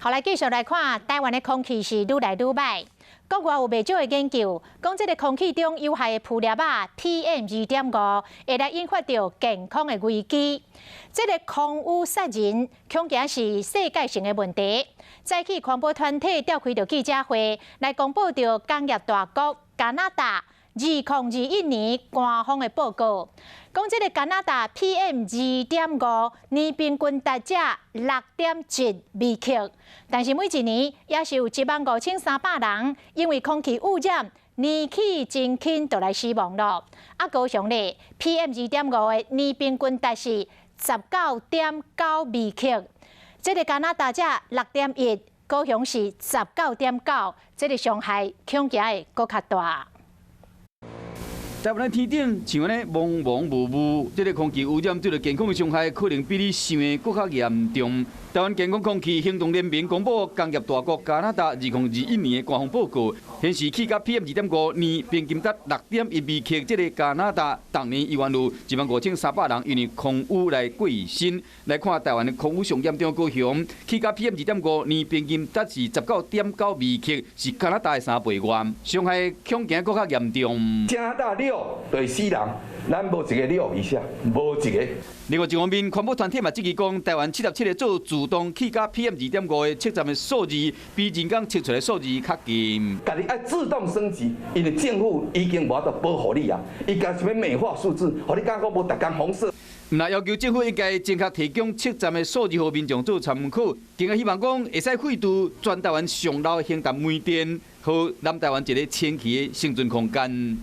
好，來繼續來看台灣的空氣是愈來愈䆀。國外有袂少的研究，講這个空氣中有害的浮粒仔 PM 2.5，會來引發著健康的危機。這个空污殺人，恐驚是世界性的問題。早起環保團體召開著記者會，來公布著工業大國加拿大2021年寒風的報告，講這个加拿大 PM 2.5年平均達這6.1微克，但是每一年也是有1萬5300人因為空氣污染年紀真輕就來死亡咯。啊，高雄咧 PM 二點五的年平均值是19.9微克，這个加拿大這6.1，高雄是19.9，這个傷害恐驚會閣較大。台灣的天頂像按呢濛濛霧霧，這个空氣污染對著健康的傷害，可能比你想的閣較嚴重。台灣健康空氣行動聯盟公布工業大國加拿大2021年的寒風報告，顯示氣甲 PM 2.5年平均達6.1微克。這个加拿大逐年依然有1萬5300人因為空污來過身。來看台灣的空污上嚴重高雄，氣甲 PM 2.5年平均達是19.9微克，是加拿大的3倍外，傷害恐驚閣較嚴重。加拿大六就會死人，咱無一個六以下，無一個。另外一方面，環保團體嘛質疑講，台灣77个做自動氣甲 PM 2.5的測站的數字，比人工測出來數字較近。家己愛自動升級，因為政府已經無法度保護你啊，伊干焦欲美化數字，予你感覺無逐工紅色。毋但要求政府應該正確提供測站的數字，予民眾做參考，更加希望講會使廢除全台灣上老的興潭煤電，予南台灣一个清氣的生存空間。